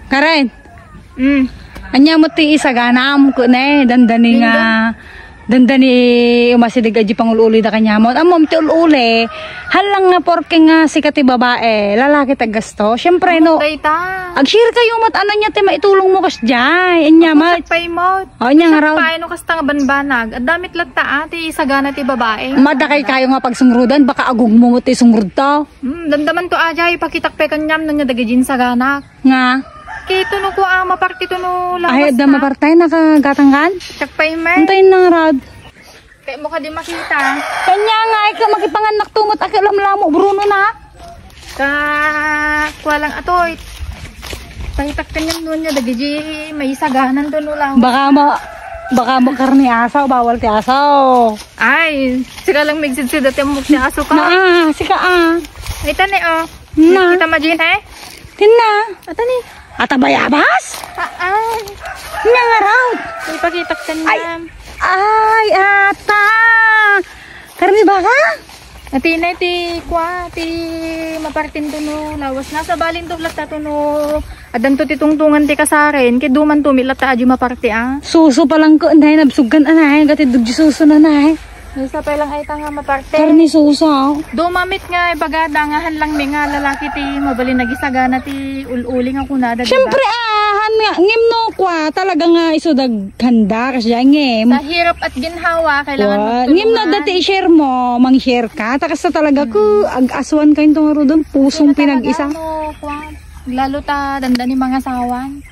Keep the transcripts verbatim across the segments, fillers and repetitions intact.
Karen. Mm. Ania met ti isaganam ket ne, dandani nga, dandani umasideg a di pangul-uli da kaniamot. Ammom ti ul-uli, hallang nga porke nga sika ti babae, lalaki ti aggasto. Siyempre, no, dayta. Ag-share kayo met, ano nia ti maitulong mo kasdiay. Ania met. Pay mo. O, ania nga raw. Pay no kasta nga banbanag. Adda met latta, ah, ti isagana ti babae. Madakay kayo nga pagsungrudan, baka agugmo met ti sungrud to. Hmm, damdaman to, ajay, pakitak pay kaniam, no, nia dagiti insagana. Nga? Kay to no kua, ah, maparti to no lawas. Ay, adda na. Maparti, nakagatang kan? Check pay, may. Antay na, Rod. Kay mo ka di makita. Kanya nga, ikaw makipanganak tumot, aki lamlamo, Bruno na. Ka, kua lang atoy. Pakitak kaniam, no, nia dagiti maisaganan to no lawas. Baka ma-, baka mo karni asaw, bawal ti asaw. Ay, sika lang migsidsid, ati mo ti aso ka. Na, ah, sika, ah. Ita ni, oh. Na. Kita ma, Jean, eh? Tinna. Ata ni. Ata bayabas? Ah, ah. Nia nga raw. Ipakitak kaniam. Ay, ata. Karni baka? Ati na ti kua, ti mapartin to no lawas. Nasa balin to latta to no. Addan to ti tungtungan ti kasaren. Kay duman to mi latta adi maparti, ah. Suso pa lang ko, anay, nabsug kan, anay, gatid dugdi suso na, anay. Nasa pa lang ay ta nga maparti. Karni suso. Dumamit nga ibagada nga hanlang mi nga lalaki ti mabalin nagisagana ti ul-uli nga kunada, di ba? Siyempre, ah, han nga, ngem no, kua, talaga nga isu daghanda, kasdiay ngem. Sa hirap at ginhawa, kailangan Wa, magtulungan. Ngem no, dati i-share mo, mang-share ka. Ta kasta talaga ko, ag-aswan kayo itong rudon, pusong pinag-isa. Talaga, no, kua. Lalo ta, dandani mangasawan.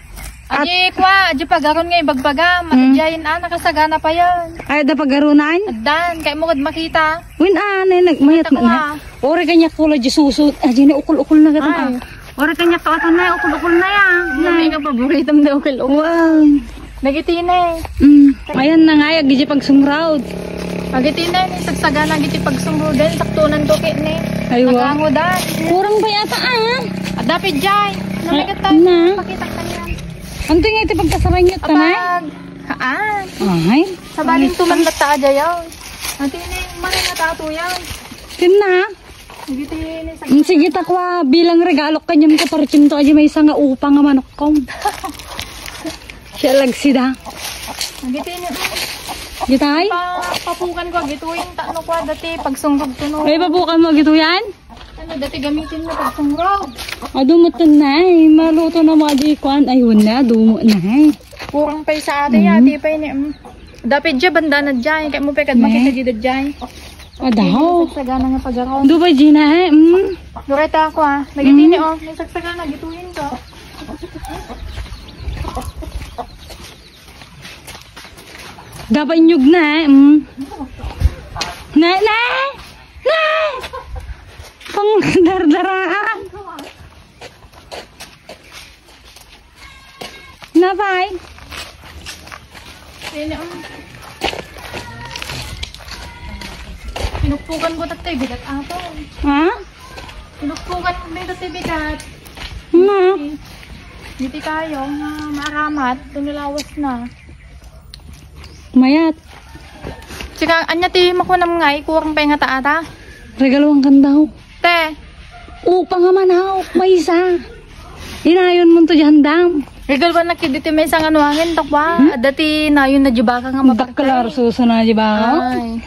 At adi, kua, adi pagaron nga ibagbaga, mm, matidiayen, ah, nakasagana pa yan. Ay, adda pagarunan? Addan, kay mo kad makita. Win, ah, nay, nag-, mayat. Nakita ko, man, ah. Ori kanya kula di suso, adi na ukul-ukul na gata. Ay. Ori kanya to, ato na, ukul-ukul na yan. Nay. Nay, nga paborito mo na ukul-ukul. Wow. Nagiti na eh. Mm. Ayan na nga, agi di pagsumraw. Agiti na ni sagsagana agiti pagsumroden, saktonan to ket ni. Aywa. Nagangodan. Kurang pa yata, ah. Adda pay jay. Namigat tayo. Na. Pakita ka niya. Anto nga iti pagkasarangit ta, nay? Apag-, haan. Ay. Sa balin tuman latta a jayaw. Ati ni, mari nga tato yan. Tinna. Agiti ni sa- Mm, sige, ta kua, bilang regalo kaniam ko, parchim to, adi maysa nga upa nga manok ko. Siya lagsida. Agiti ni, Gitay? Pa-, papukan ko, agituyen, ta no kua, dati, pagsungrog to, no. Ay, papukan mo, agituyen? Ano, dati gamitin mo, pagsungrog. Adu mo to, nay. Maluto na mo, adi, kuan. Ay, wala, dumo na, eh. Kurang pa isa, ate, mm, ate, pa ini, mm. Dapat dya, banda na dya, eh. Kaya mo pa, kad makita dya, dya, eh. Adaw. Nagsagsaga na nga pagaraw. Dubai, Gina, eh. Mm. Loretta, ako, ah. Nagitini, mm, oh. Nagsagsaga na, gituhin ka. Dapat inyog na, eh. Mm. Na, na! Na! Pang dardaraan. Napay? Ayun, um. Pinukpukan ko tatay, bigat ato. Ha? Pinukpukan ko tatay, bigat. Nga. Dito kayo, nga maaramat, tumulawas na. Mayat. Sika, anya ti makunam nga, ikurang pa nga taata? Regaluan kan daw. Te. Upa nga manok, maysa. Inayon mo to dyan, dam. Regal ba nakit diti maysa nga nuangen, takwa? Hmm? Dati nayon na di baka nga mapatay. Dakkel, suso na di baka? Ay.